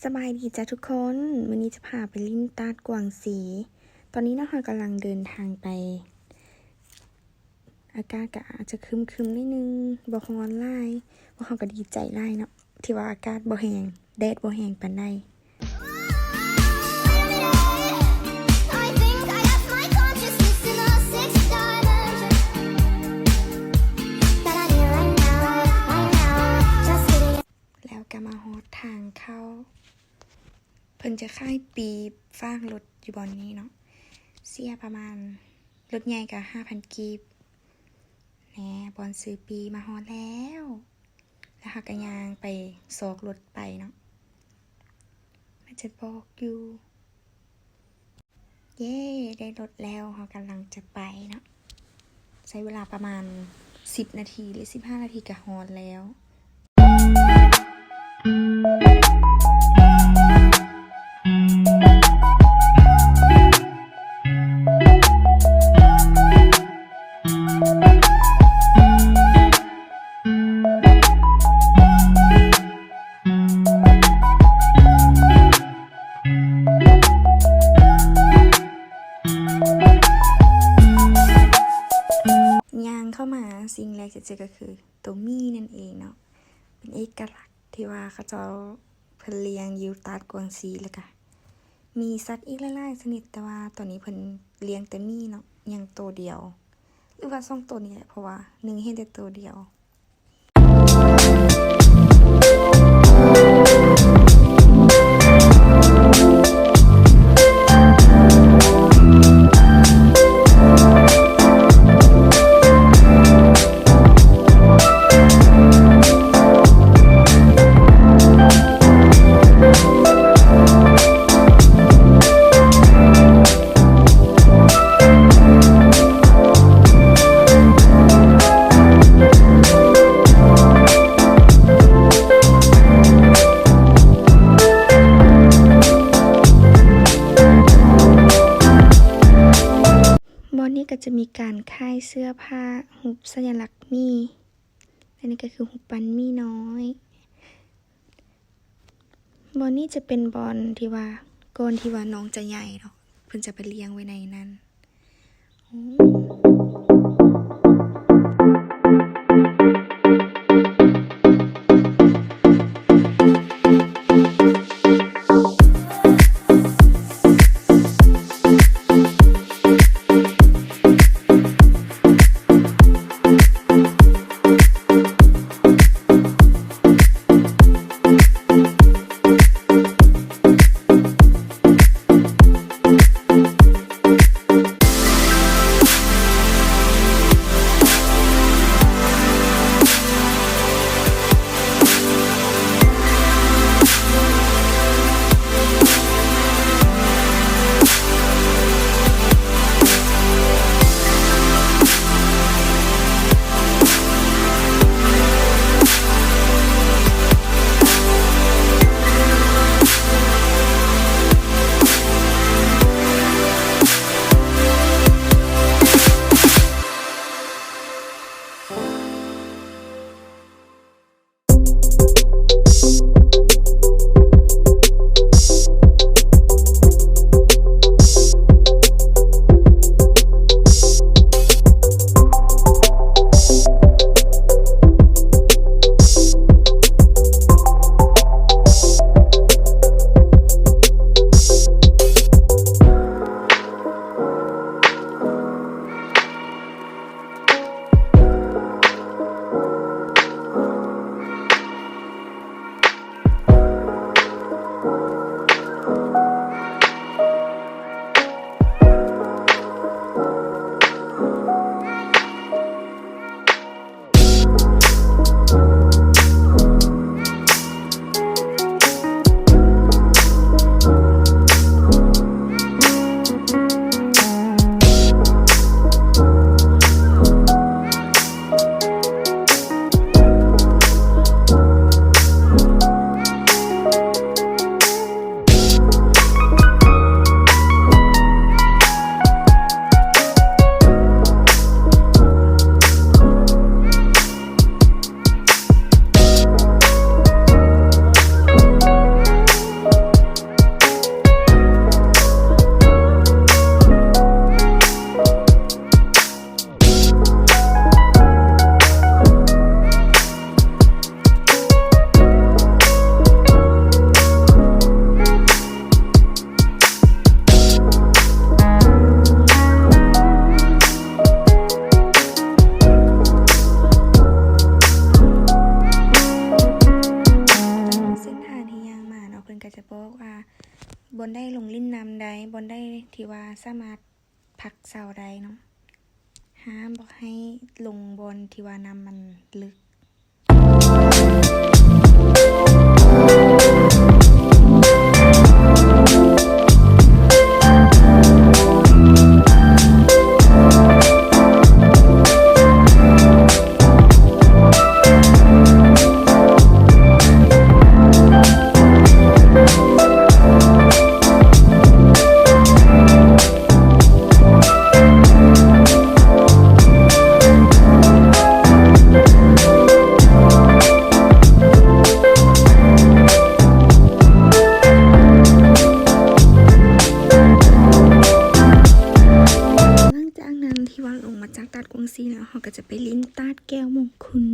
ສະບາຍດີຈ້າທຸກຄົນ, ມື້ນີ້ຈະພາໄປຫຼິ້ນຕາດກວາງຊີ. ຕອນນີ້ເນາະ ເຮົາກຳລັງເດີນທາງໄປ. ອາກາດກໍອາດຈະຄຶມໆໜ້ອຍໜຶ່ງ, ບໍ່ຮ້ອນຫຼາຍ. ພວກເຮົາກໍດີໃຈຫຼາຍເນາະ ທີ່ວ່າອາກາດບໍ່ແຮງ, ແດດບໍ່ແຮງປານໃດ. ແລ້ວກໍມາຮອດທາງເຂົ້າ. ເພິ່ນຈະຂາຍປີ້ຝາກລົດຢູ່ບ່ອນນີ້ເນາະ, ເສຍປະມານ ລົດໃຫຍ່ກໍຫ້າພັນກີບ. ແນ່ ບ່ອນຊື້ປີ້ມາຮອດແລ້ວ, ແລ້ວເຮົາກໍຍ່າງໄປຊອກລົດໄປເນາະ. ມັນຈະບອກຢູ່. ເຢ້ ໄດ້ລົດແລ້ວ, ເຮົາກຳລັງຈະໄປເນາະ. ໃຊ້ເວລາປະມານສິບນາທີ ຫຼື ສິບຫ້ານາທີກໍຮອດແລ້ວ. ຍ່າງເຂົ້າມາ ສິ່ງແລກທີ່ເຈີກໍຄືໂຕໝີ່ນັ້ນເອງເນາະ. ເປັນເອກະລັກທີ່ວ່າເຂົາເຈົ້າ ເພິ່ນລ້ຽງຢູ່ຕາດກວາງຊີ, ແລ້ວກະມີສັດອີກຫຼາຍໆຊະນິດ, ແຕ່ວ່າຕອນນີ້ເພິ່ນລ້ຽງແຕ່ໝີ່ເນາະ, ຍັງໂຕດຽວ ຫຼືວ່າສອງໂຕນີ້ແຫຼະ, ເພາະວ່າໜຶ່ງເຫັນແຕ່ໂຕດຽວ. ບ່ອນນີ້ກໍຈະມີການຂາຍເສື້ອຜ້າຮູບສັນຍະລັກໝີ່, ອັນນີ້ກໍຄືຮູບປັ້ນໝີ່ນ້ອຍ. ບ່ອນນີ້ຈະເປັນບ່ອນທີ່ວ່າ ກ່ອນທີ່ວ່ານ້ອງຈະໃຫຍ່ເນາະ, ເພິ່ນຈະໄປລ້ຽງໄວ້ໃນນັ້ນ. ກໍຈະບອກວ່າບ່ອນໃດລົງຫຼິ້ນນ້ຳໄດ້, ບ່ອນໃດທີ່ວ່າສາມາດພັກເຊົາໄດ້ເນາະ, ຫ້າມບໍ່ໃຫ້ລົງບ່ອນທີ່ວ່ານ້ຳມັນເລິກ. ຫຼັງຈາກນັ້ນທີ່ວ່າລົງມາຈາກຕາດກວາງຊີແລ້ວ, ເຮົາກໍຈະໄປຫຼິ້ນຕາດແກ້ວມົງຄຸນ.